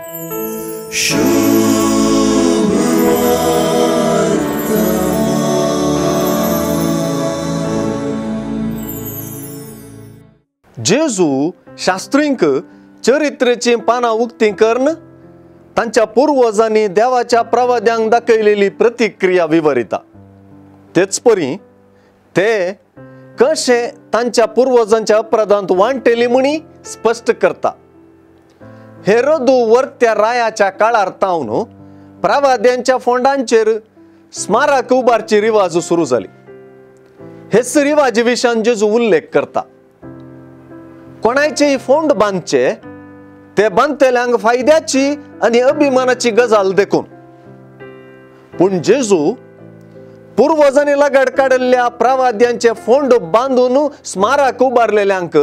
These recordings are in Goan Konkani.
जेजू शास्त्रींक चरित्रेचीं पानां उक्तीं करून तांच्या पुर्वजांनी देवाच्या प्रवाद्यांक दाखयलेली प्रतिक्रिया विवरिता. तेच परी ते कशे तांच्या पुर्वजांच्या अपराधांत वांटेली म्हणी स्पश्ट करता. हेरोदू वर्त्या रायाच्या काळार तावन प्रवाद्यांच्या फोंडांचेर स्मारक उबारची रिवाज सुरू जाली. हेच रिवाजी विशयान जेजू उल्लेख करता. कोणायचेय फोंड बांदचे ते बांदतल्यांक फायद्याची आनी अभिमानाची गजाल देखून. पूण जेजू पुर्वजांनी लगड काडिल्ल्या प्रवाद्यांचे फोंड बांदून स्मारक उबारलेल्यांक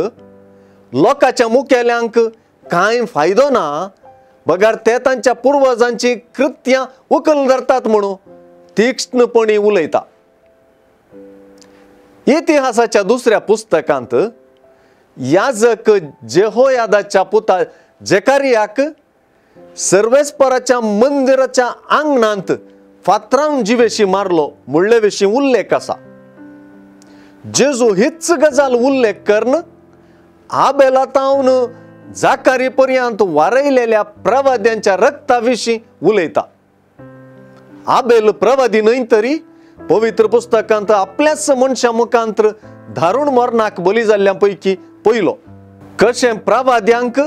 लोकांच्या मुखेल्यांक कांय फायदो ना, बगर ते तांच्या पुर्वजांची कृत्यां उखल धरतात म्हणून तीक्ष्णपणी उलयता. इतिहासाच्या दुसऱ्या पुस्तकांत याजक जेहोयादाच्या पुता जेकारियाक सर्वेस्पराच्या मंदिराच्या आंगणांत फातरान जिवेशी मारलो म्हणले विशीं उल्लेख आसा. जेजू हीच गजाल उल्लेख करून आबेला तावन जाकारी पर्यंत वारयलेल्या प्रवाद्यांच्या रक्ता विशीं उलयता. आबेल प्रवादी न्हय तरी पवित्र पुस्तकांत आपल्याच मनशा मुखांत धारुण मरणाक बली जाल्ल्या पैकी पयलो. कशें प्रवाद्यांक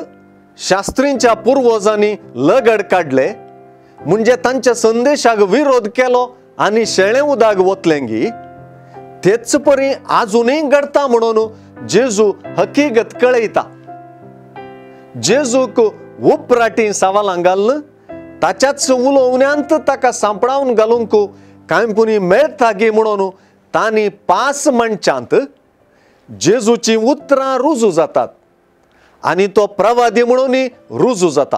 शास्त्रींच्या पुर्वजांनी लगड काडले म्हणजे तांच्या संदेशाक विरोध केलो आनी शेळें उदाक वतलेंगी, तेच परी आजुनूय घडटा म्हणून जेजू हकीगत कळयता. जेजूक उपराटी सवालां घालून ताच्याच उलोवण्यांत ताका सांपडावन घालूंक कांय पुणी मेळटा गी म्हणून तांणी पास मनशांत जेजूची उतरां रुजू जातात आनी तो प्रवादी म्हणून रुजू जाता.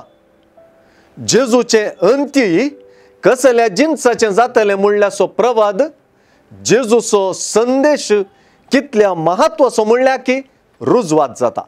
जेजूचे अंती कसल्या जिनसाचें जातलें म्हणल्याचो प्रवाद जेजूचो संदेश कितल्या महत्वाचो म्हणल्यार की रुजवात जाता.